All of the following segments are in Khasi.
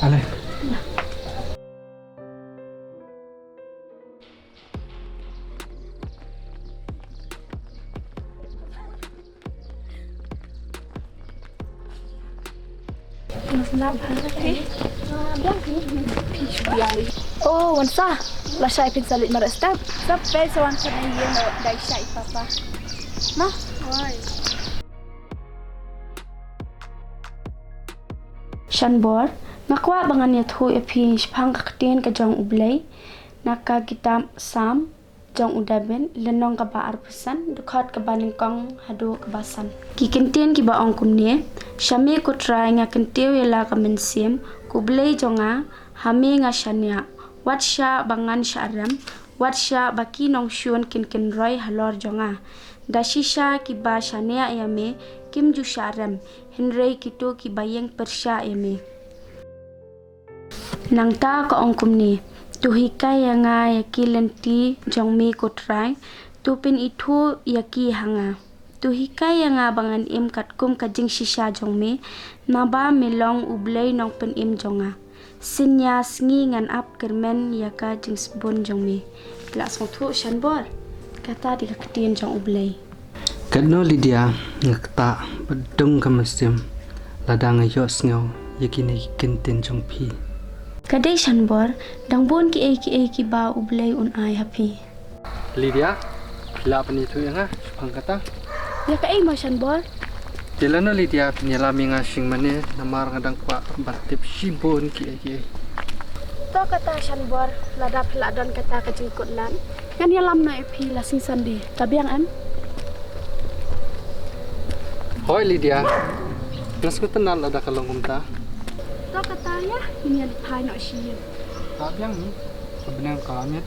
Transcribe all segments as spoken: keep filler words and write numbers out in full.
Ale. Oh, wan sa. Lashai phin sa leit mareh step. Step peit sa wan phin ïa no dei shai papa. Ma, oi. Shanbor, nga kwah ba ngan ïathuh ïa phi shaphang ka ktien ka jong U Blei na ka kitab Salm jong u David, lynnong kaba arphew san, dkhot kaba nyngkong haduh kaba san. Ki kyntien kiba ong kumne: Sha me ko Trai nga kyntiew ïa la ka mynsiem, ko Blei jong nga, ha me nga shaniah. Wat shah ba ngan shah rem, wat shah ba ki nongshun kin kynroi halor jong nga. Da shisha kiba shaniah ïa me kim ju shah rem, hynrei kito kiba ïeng pyrshah ïa me. Nangta ka ong kumne: To hikai ïa nga ïa ki lynti jong me ko Trai, to pynithuh ïa ki ha nga. To hikai ïa nga ba ngan im katkum ka jingshisha jong me, naba me long U Blei nongpynim jong nga. Synñia sngi ngan ap kyrmen ïa ka jingsbun jong me. Lah sngewthuh Shanbor. Kata dei ka ktien jong U Blei. Katno Lydia, nga ktah bad dung ka mynsiem lada nga ïohsngew ïa kine ki kyntien jong phi. Ka dei Shanbor, dang bun kiei kiei kiba U Blei un ai ha phi. Lydia, phi lah ban ïathuh ïa nga shaphang kata? Ïa kaei mo Shanbor? Te lano Lydia, phin ïalam ïa nga shim mane, namar nga dang kwah ban tip shibun kiei kiei. To kata Shanbor, lada phi lah don kata ka jingkut lang, ngan ïalam noh ïa phi la sngi Sunday. Ta biang em? Hooid Lydia, nga sngewtynnat lada ka long kumta. To kata ïa, ngin ïa phai noh sha ïing. Ta biang ni, sa bneng ka miet.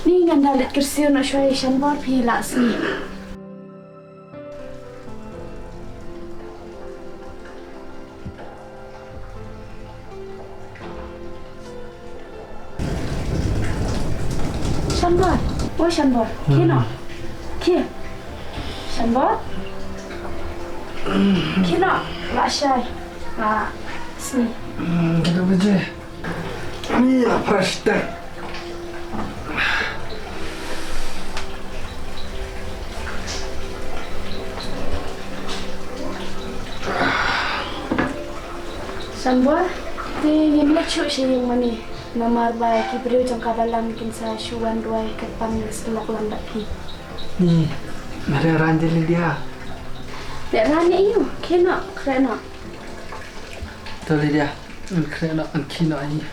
Ni ngan da leit kyrsiew noh shuwa ïa Shanbor phi lah sngi. Shanbor, oi Shanbor, khie noh. Khie. Shanbor. Khie noh, lah shai. Lah sngi. Hmm, kita baje. Ni lah fresh dah. Shanbor, te ngim leit shuh sha ïing mane. Namar ba ki briew jong ka balang kin sa shu wan duwai kyrpang ïa ka syllok lang bad phi. Ni, me lehrain de Lydia. Lehrain ïa ïu, khie noh, khreh noh. To Lydia, ngan khreh noh, ngan khie noh ïa.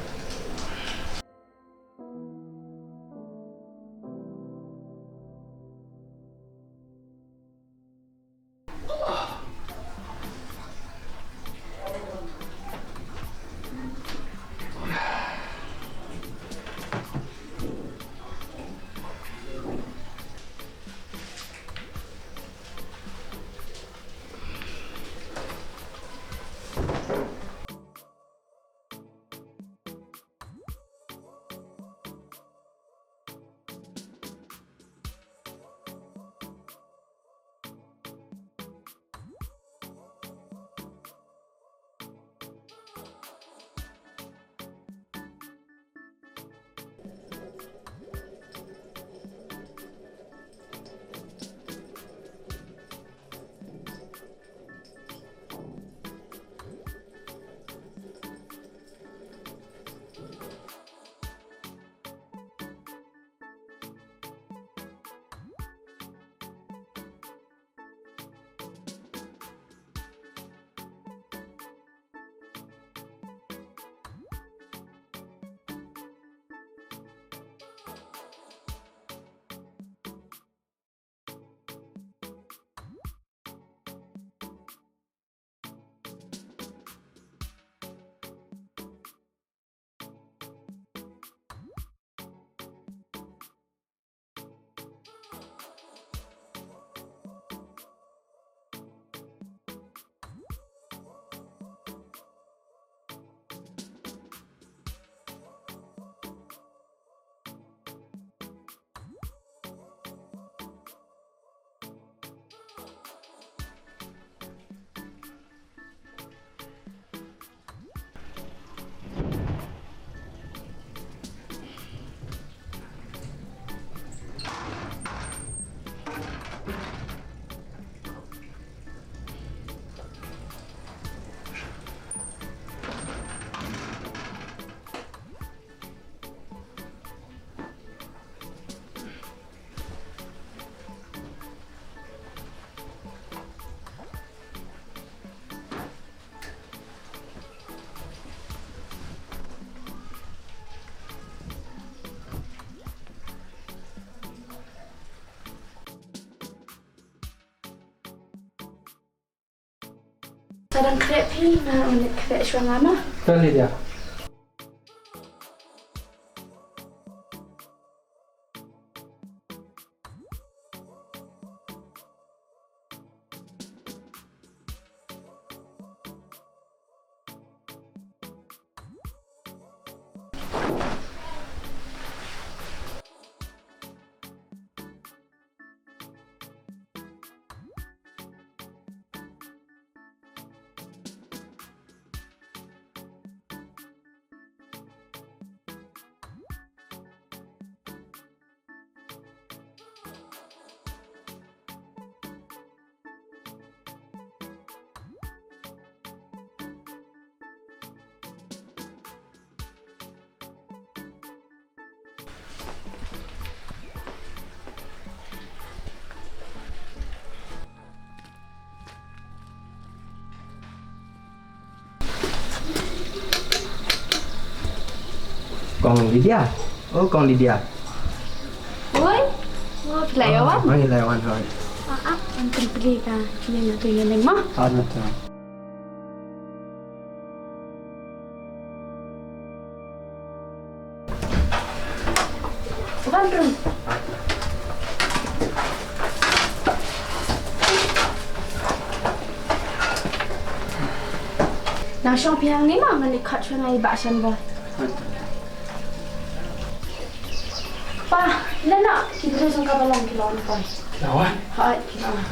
Ka dang khreh phi, nga wan khreh shuwa nga ma. Ka Lydia. Kong Lydia. Oh, Kong Lydia. Oi, ngo phi la ïa wan. Ah, ngi la ïa wan, hoi. Ah, ah, ngan pynpli ka ïing ka ïing ma. Ah, na ta. Wan rung. Nang shong phi hangne ma, ngan ïa khot shuwa nga ïa i Bah Shanbor. Pa, leh noh, ki briew jong ka ba long ki la wan poi. Ki la wan? Hooid, ki la wan.